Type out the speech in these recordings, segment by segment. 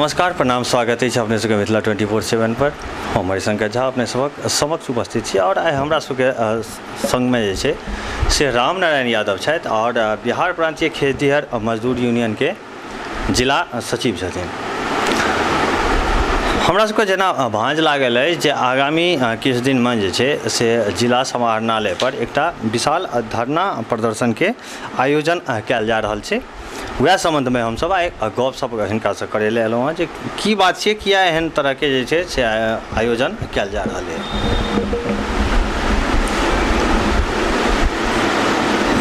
नमस्कार, प्रणाम, स्वागत अछि अपने सबके मिथिला 24/7 पर। हम हरिशंकर झा अपने सबक समक्ष उपस्थित छी आओर आइ हमरा सबके संगमे जे छै से राम नारायण यादव छथि आओर बिहार प्रांतीय खेतिहर मजदूर यूनियनके जिला सचिव छथिन। हमरा सबके जेना भाँज लागल अछि जे आगामी किछु दिनमे जे छै से जिला समाहरणालय पर एकटा विशाल धरना प्रदर्शनके आयोजन कयल जा रहल छै। वएह सम्बन्धमे हमसब आइ गपशप हिनकासँ करै लए एलहुँ हँ जे की बात छियै, किया एहन तरहके जे छै से आयोजन कयल जा रहल यऽ।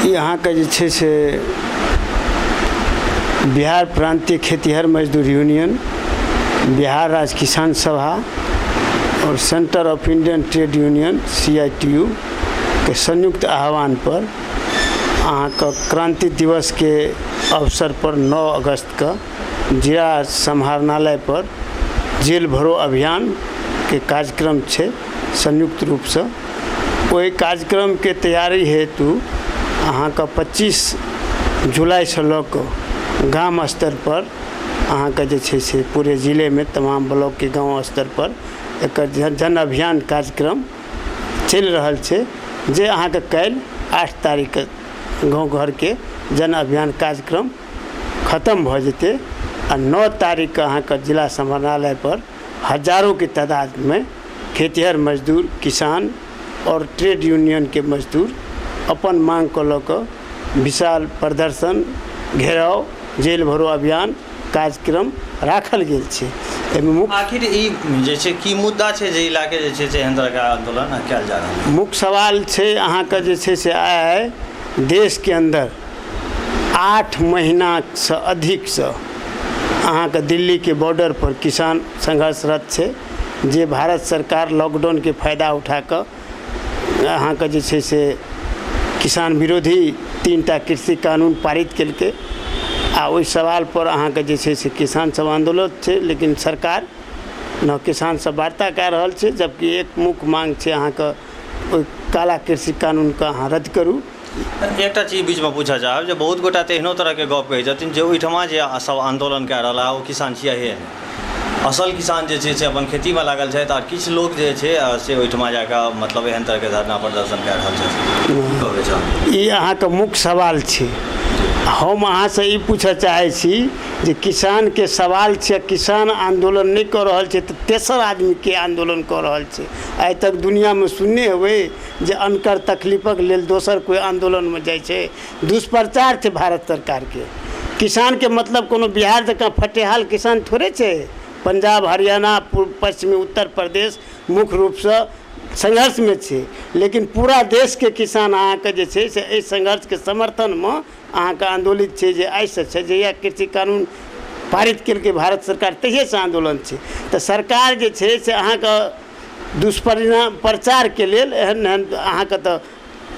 ई अहाँके जे छै से बिहार प्रांतीय खेतिहर मजदूर यूनियन, बिहार राज्य किसान सभा और centre of Indian trade union CITU के संयुक्त आह्वान पर अहाँके क्रांति दिवसके अवसर पर 9 अगस्तके जिला समाहरणालय पर जेल भरो अभियानके कार्यक्रम छै। संयुक्त रूपसँ ओहि कार्यक्रमके तैयारी हेतु अहाँके 25 जुलाइसँ लऽ कऽ गाम स्तरपर अहाँके जे छै से पूरे जिलेमे तमाम ब्लॉकके गाँव स्तरपर एकर जन अभियान कार्यक्रम चलि रहल छै, जे अहाँके काल्हि 8 तारीखके गाँव घरके जन अभियान कार्यक्रम खतम भऽ जेतै आ 9 तारीखके अहाँके जिला समाहरणालयपर हजारोके तादादमे खेतिहर मजदूर, किसान आओर ट्रेड यूनियनके मजदूर अपन माँगके लऽ कऽ विशाल प्रदर्शन, घेराव, जेल भरो अभियान कार्यक्रम राखल गेल छै। एहिमे मुख्य आखिर ई जे छै की मुद्दा छै जे इलाके जे छै से एहन तरहके आंदोलन कयल जा रहल है? मुख्य सवाल छै अहाँके जे छै से आइ देशके अन्दर 8 महीनासँ अधिकसँ अहाँके दिल्लीके बॉर्डर पर किसान संघर्षरत छै, जे भारत सरकार लॉकडाउनके फायदा उठाकऽ अहाँके जे छै से किसान विरोधी 3टा कृषि कानून पारित केलकै आ ओहि सवालपर अहाँके जे छै से किसान सब आन्दोलित छै, लेकिन सरकार न किसानसँ वार्ता कए रहल छै, जबकि एक मुख्य माँग छै अहाँके ओहि काला कृषि कानूनके अहाँ रद्द करू। एकटा चीज बीचमे पूछऽ चाहब जे बहुत गोटा तऽ एहनो तरहके गप कहै छथिन जे ओहिठमा जे सब आन्दोलन कए रहल है ओ किसान छियै नहि, असल किसान जे छै से अपन खेतीमे लागल छथि आओर किछु लोक जे छै से ओहिठमा जाकऽ मतलब एहन तरहके धरना प्रदर्शन कए रहल छथि। की कहबै चाहब? ई अहाँके मुख्य सवाल छै। हम अहाँसँ ई पूछऽ चाहै छी जे किसानके सवाल छै, किसान आन्दोलन नहि कऽ रहल छै तऽ तेसर आदमीके आन्दोलन कऽ रहल छै? आइ तक दुनिआँमे सुनने हेबै जे अनकर तकलीफक लेल दोसर कोइ आन्दोलनमे जाइ छै? दुष्प्रचार छै भारत सरकारके। किसानके मतलब कोनो बिहार जकाँ फटेहाल किसान थोड़े छै। पंजाब, हरियाणा, पश्चिमी उत्तर प्रदेश मुख्य रूपसँ संघर्षमे छै, लेकिन पूरा देशके किसान अहाँके जे छै से एहि संघर्षके समर्थनमे अहाँके आन्दोलित छै, जे आइसँ छै, जहिया कृषि कानून पारित केलकै भारत सरकार तहिएसँ आन्दोलन छै। तऽ सरकार जे छै से अहाँके दुष्परिणाम प्रचारके लेल एहन एहन अहाँके तऽ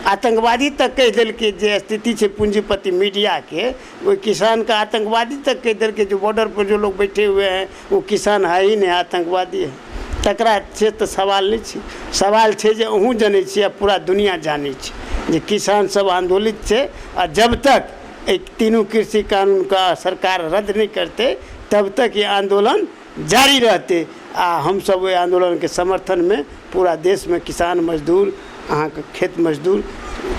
आतङ्कवादी तक कहि देलकै। जे स्थिति छै पूँजीपति मीडियाके, ओहि किसानके आतङ्कवादी तक कहि देलकै, जो बॉर्डर पर जो लोग बैठे हुए हैं वो किसान है ही नहीं, आतङ्कवादी है। तकरा से तऽ सवाल नहि छै। सवाल छै जे अहूँ जनै छियै आ पूरा दुनिया जानै छै जे किसान सब आन्दोलित छै आ जब तक एहि तीनू कृषि कानूनके सरकार रद्द नहि करतै तब तक ई आन्दोलन जारी रहतै। आ हमसब ओहि आन्दोलनके समर्थनमे पूरा देशमे किसान मजदूर, अहाँके खेत मजदूर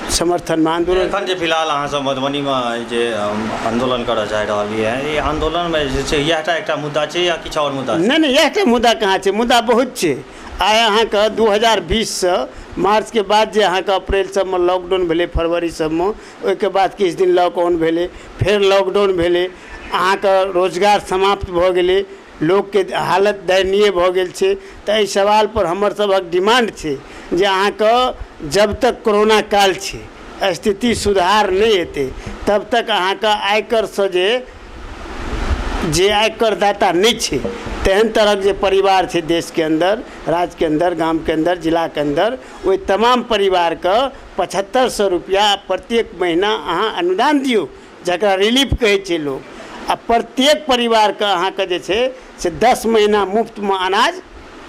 समर्थनमे आन्दोलन। एखन जे फिलहाल अहाँ सब मधुबनीमे जे आन्दोलन करऽ चाहि रहलियै हँ, ई आन्दोलनमे जे छै इएहटा एकटा मुद्दा छै या किछु आओर मुद्दा छै? नहि नहि, इएहटा मुद्दा कहाँ छै, मुद्दा बहुत छै। आइ अहाँके 2020सँ मार्चके बाद जे अहाँके अप्रैल सबमे लॉकडाउन भेलै, फरवरी सबमे, ओहिके बाद किछु दिन लॉकडाउन भेलै, फेर लॉकडाउन भेलै, अहाँके रोजगार समाप्त भऽ गेलै, लोकके हालत दयनीय भऽ गेल छै। तऽ एहि सवालपर हमर सभक डिमांड छै जे अहाँके जब तक कोरोना काल छै, स्थिति सुधार नहि हेतै, तब तक अहाँके आयकरसँ जे जे आयकरदाता नहि छै, तेहन तरहक जे परिवार छै देशके अन्दर, राज्यके अन्दर, गामके अन्दर, जिलाके अन्दर, ओहि तमाम परिवारके 7500 रुपैआ प्रत्येक महीना अहाँ अनुदान दियौ, जकरा रिलीफ कहै छै लोक। आ प्रत्येक परिवारके अहाँके जे छै से 10 महीना मुफ्तमे अनाज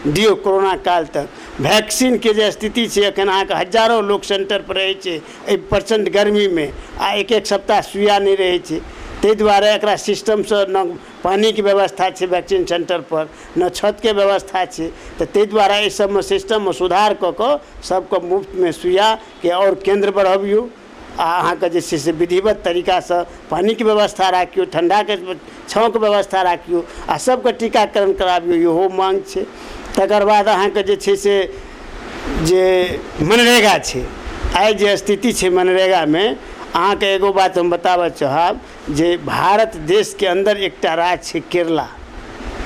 दियौ कोरोना काल तक। वैक्सीनके जे स्थिति छै, एखन अहाँके हजारो लोक सेन्टरपर रहै छै एहि प्रचण्ड गर्मीमे, आ एक एक सप्ताह सुइया नहि रहै छै। ताहि दुआरे एकरा सिस्टमसँ न पानिके व्यवस्था छै वैक्सीन सेन्टरपर, न छतके व्यवस्था छै। तऽ ताहि दुआरे एहि सबमे सिस्टममे सुधार कऽ कऽ सबके मुफ्तमे सुइयाके आओर केन्द्र बढ़बियौ आ अहाँके जे छै से विधिवत तरीकासँ पानिके व्यवस्था राखियौ, ठण्डाके छाँवके व्यवस्था राखियौ आ सबके टीकाकरण कराबियौ, इहो माँग छै। तकर बाद अहाँके जे छै से जे मनरेगा छै, आइ जे स्थिति छै मनरेगामे, अहाँके एगो बात हम बताबऽ चाहब जे भारत देशके अन्दर एकटा राज्य छै केरला।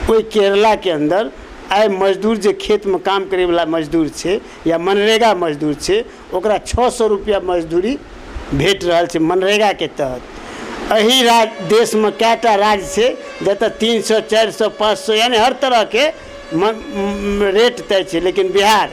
ओहि केरलाके अन्दर आइ मजदूर जे खेतमे काम करैवला मजदूर छै या मनरेगा मजदूर छै, ओकरा 600 रुपैआ मजदूरी भेट रहल छै मनरेगाके तहत। एहि राज्य देशमे कएटा राज्य छै जतऽ 300, 400, 500 यानी हर तरहके रेट तय छै, लेकिन बिहार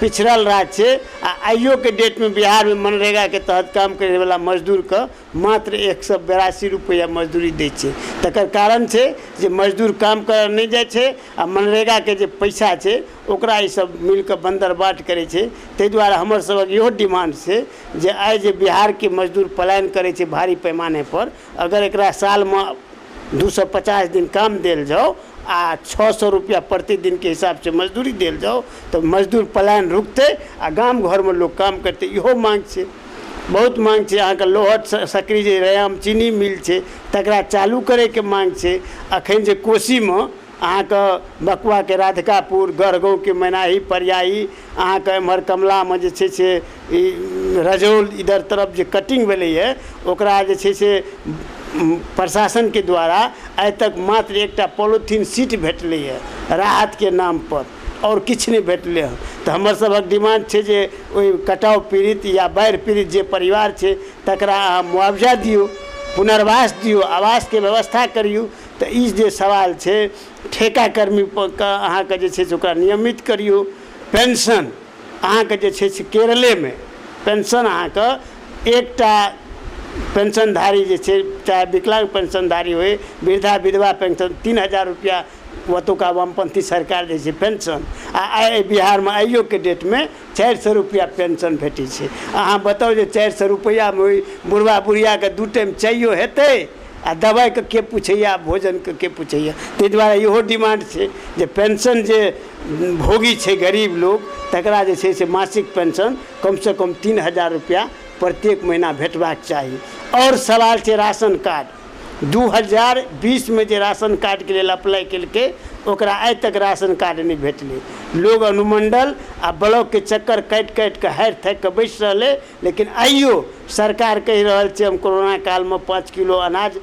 पिछड़ल राज्य छै आ आइयोके डेटमे बिहारमे मनरेगाके तहत काम करैवला मजदूरके मात्र 182 रुपैआ मजदूरी दै छै। तकर कारण छै जे मजदूर काम करऽ नहि जाइ छै आ मनरेगाके जे पैसा छै ओकरा ईसब मिलकऽ बन्दरबाट करै छै। ताहि दुआरे हमर सबक इहो डिमांड छै जे आइ जे बिहारके मजदूर पलायन करै छै भारी पैमानेपर, अगर एकरा सालमे 250 दिन काम देल जाओ आ 600 रुपैआ प्रतिदिनके हिसाबसँ मजदूरी देल जाओ तऽ मजदूर पलायन रुकतै आ गाम घरमे लोक काम करतै। इहो माँग छै, बहुत माँग छै। अहाँके लोहट सकरी जे रयाम चीनी मिल छै तकरा चालू करैके माँग छै। अखन जे कोसीमे अहाँके बकुआके राधिकापुर, गढ़गाँवके मैनाही परियाही, अहाँके एम्हर कमलामे जे छै से ई रजौल इधर तरफ जे कटिंग भेलैए ओकरा जे छै से प्रशासनके द्वारा आइ तक मात्र एकटा पॉलीथीन सीट भेटलैए राहतके नामपर, आओर किछु नहि भेटलै हँ। तऽ हमर सभक डिमांड छै जे ओहि कटाव पीड़ित या बाढ़ि पीड़ित जे परिवार छै तकरा अहाँ मुआवजा दियौ, पुनर्वास दियौ, आवासके व्यवस्था करियौ। तऽ ई जे सवाल छै ठेका कर्मी के अहाँके जे छै से ओकरा नियमित करियौ। पेंशन अहाँके जे छै से केरलेमे पेंशन अहाँके एकटा पेंशनधारी जे छै, चाहे विकलांग पेंशनधारी होइ, वृद्धा विधवा पेंशन 3000 रुपैआ ओतुका वामपन्थी सरकार दै छै पेंशन। आ आइ बिहारमे आइयोके डेटमे 400 रुपैआ पेंशन भेटै छै। अहाँ बताउ जे 400 रुपैआमे ओहि बुढ़बा बुढ़ियाके 2 टाइम चाइयो हेतै आ दवाइके के पूछैया, भोजनके के पूछैया? ताहि दुआरे इहो डिमांड छै जे पेंशन जे भोगी छै गरीब लोक तकरा जे छै से मासिक पेंशन कमसँ कम 3000 रुपैआ प्रत्येक महीना भेटबाक चाही। आओर सवाल छै राशन कार्ड। 2020में जे राशन कार्डके लेल अप्लाई केलकै ओकरा आइ तक राशन कार्ड नहि भेटलै। लोग अनुमंडल आ ब्लॉकके चक्कर काटि काटि कऽ हारि थाकि कऽ बैसि रहलै, लेकिन आइयो सरकार कहि रहल छै हम कोरोना कालमे 5 किलो अनाज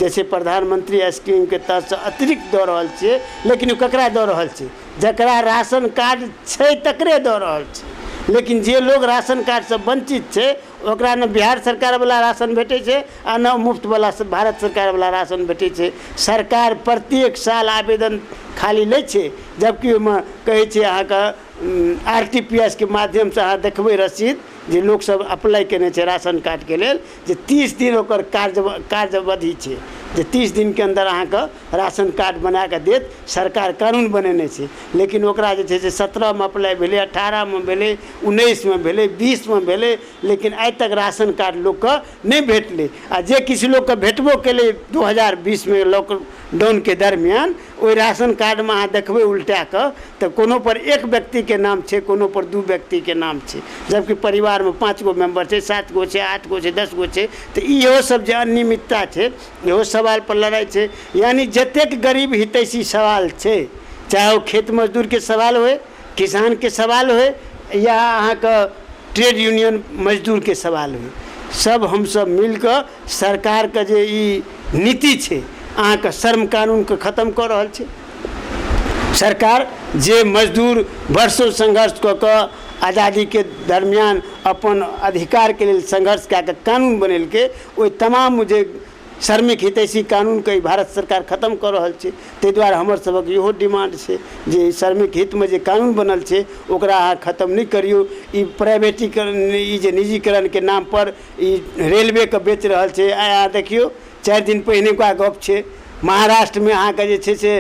जैसे प्रधानमंत्री स्कीमके तहतसँ अतिरिक्त दऽ रहल छियै, लेकिन ओ ककरा दऽ रहल छै? जकरा राशन कार्ड छै तकरे दऽ रहल छै। लेकिन जे लोग राशन कार्डसँ वंचित छै ओकरा ने बिहार सरकारवला राशन भेटै छै आ न मुफ्तवला भारत सरकारवला राशन भेटै छै। सरकार प्रत्येक साल आवेदन खाली लै छै, जबकि ओहिमे कहै छै अहाँके RTPS के माध्यमसँ अहाँ देखबै रसीद जे लोकसब अप्लाई केने छै राशन कार्डके लेल जे 30 दिन ओकर कार्यवधि छै, जे 30 दिनके अन्दर अहाँके राशन कार्ड बनाकऽ देत, सरकार कानून बनेने छै। लेकिन ओकरा जे छै से 17मे अप्लाई भेलै, 18मे भेलै, 19मे भेलै, 20मे भेलै, लेकिन आइ तक राशन कार्ड लोकके नहि भेटलै। आ जे किछु लोकके भेटबो केलै 2020मे लॉकडाउनके दरमियान, ओहि राशन कार्डमे अहाँ देखबै उल्टा कऽ तऽ कोनो पर एक व्यक्तिके नाम छै, कोनो पर 2 व्यक्तिके नाम छै, जबकि परिवारमे 5 गो मेम्बर छै, 7 गो छै, 8 गो छै, 10 गो छै। तऽ इहो सब जे अनियमितता छै इहो सवाल पर लड़ाइ छै। यानी जतेक गरीब हितैषी सवाल छै, चाहे ओ खेत मजदूरके सवाल होइ, किसानके सवाल होइ या अहाँके ट्रेड यूनियन मजदूरके सवाल होइ, सब हमसब मिलकऽ सरकारके जे ई नीति छै अहाँके श्रम कानूनके खतम कऽ रहल छै। सरकार जे मजदूर वर्षों संघर्ष कऽ कऽ आज़ादीके दरमियान अपन अधिकारके लेल संघर्ष कए कऽ कानून बनेलकै, ओहि तमाम जे श्रमिक हितैषी कानूनके भारत सरकार खतम कऽ रहल छै। ताहि दुआरे हमर सबक इहो डिमांड छै जे श्रमिक हितमे जे कानून बनल छै ओकरा अहाँ खतम नहि करियौ। ई प्राइवेटीकरण, ई जे निजीकरणके नाम पर ई रेलवेके बेच रहल छै। आइ अहाँ देखियौ 4 दिन पहिनेका गप छै, महाराष्ट्रमे अहाँके जे छै से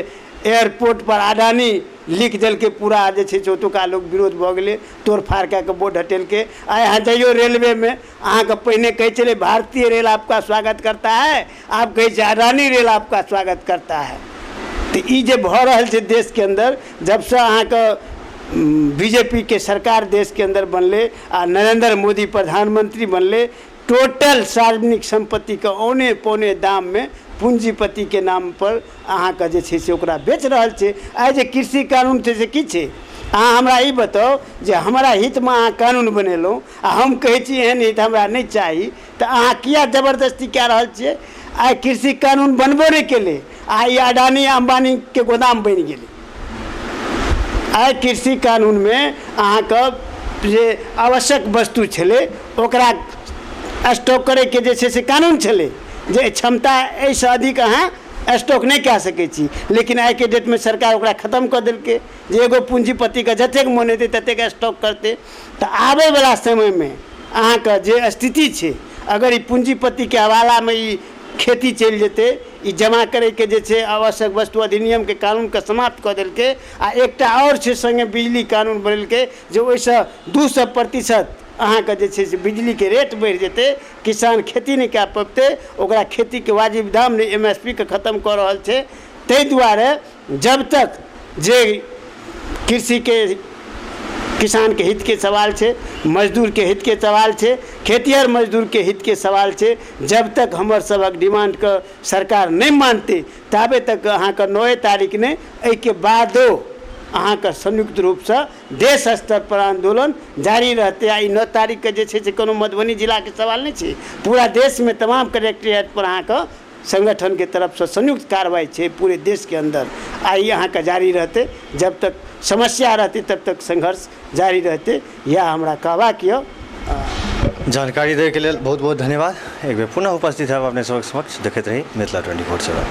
एयरपोर्ट पर अडानी लिख देलकै। पूरा जे छै से ओतुका लोक विरोध भऽ गेलै, तोड़ फाड़ कए कऽ बोर्ड हटेलकै। आइ अहाँ जइयौ रेलवेमे, अहाँके पहिने कहै छलै भारतीय रेल आपका स्वागत करता है, आब कहै छै अडानी रेल आपका स्वागत करता है। तऽ ई जे भऽ रहल छै देशके अन्दर, जबसँ अहाँके बीजेपीके सरकार देशके अन्दर बनलै आ नरेन्द्र मोदी प्रधानमंत्री बनलै, टोटल सार्वजनिक सम्पत्तिके औने पौने दाममे पूँजीपतिके नामपर अहाँके जे छै से ओकरा बेच रहल छै। आइ जे कृषि कानून छै से की छै? अहाँ हमरा ई बताउ जे हमरा हितमे अहाँ कानून बनेलहुँ आ हम कहै छी एहन हित हमरा नहि चाही, तऽ अहाँ किया जबरदस्ती कए रहल छियै? आइ कृषि कानून बनबो नहि केलै, आ ई अडानी अम्बानीके गोदाम बनि गेलै। आइ कृषि कानूनमे अहाँके जे आवश्यक वस्तु छलै ओकरा स्टॉक करैके जे छै से कानून छलै, जे क्षमता एहिसँ अधिक अहाँ स्टॉक नहि कए सकै छी। लेकिन आइके डेटमे सरकार ओकरा खतम कऽ देलकै जे एगो पूँजीपतिके जतेक मोन हेतै ततेक स्टॉक करतै। तऽ आबैवला समयमे अहाँके जे स्थिति छै, अगर ई पूँजीपतिके हवालामे ई खेती चलि जेतै, ई जमा करैके जे छै आवश्यक वस्तु अधिनियमके कानूनके समाप्त कऽ देलकै, आ एकटा आओर छै सङ्गे बिजली कानून बनेलकै जे ओहिसँ 200% अहाँके जे छै से बिजलीके रेट बढ़ि जेतै, किसान खेती नहि कए पबतै, ओकरा खेतीके वाजिब दाम नहि, MSP के खतम कऽ रहल छै। ताहि दुआरे जब तक जे कृषिके किसानके हितके सवाल छै, मजदूरके हितके सवाल छै, खेतिहर मजदूरके हितके सवाल छै, जब तक हमर सभक डिमांडके सरकार नहि मानतै ताबे तक अहाँके 9 तारीख नहि, एहिके बादो अहाँके संयुक्त रूपसँ देश स्तर पर आंदोलन जारी रहतै। आ ई 9 तारीखके जे छै से कोनो मधुबनी जिलाके सवाल नहि छै, पूरा देशमे तमाम कलेक्ट्रेट पर अहाँके संगठनके तरफसँ संयुक्त कार्रवाई छै पूरे देशके अन्दर। आ ई अहाँके जारी रहतै, जब तक समस्या रहतै तब तक संघर्ष जारी रहतै। इएह हमरा कहबाक यऽ। जानकारी दैके लेल बहुत बहुत धन्यवाद। एक बेर पुनः उपस्थित हैब अपने सबक समक्ष। देखैत रही मिथिला 24/7।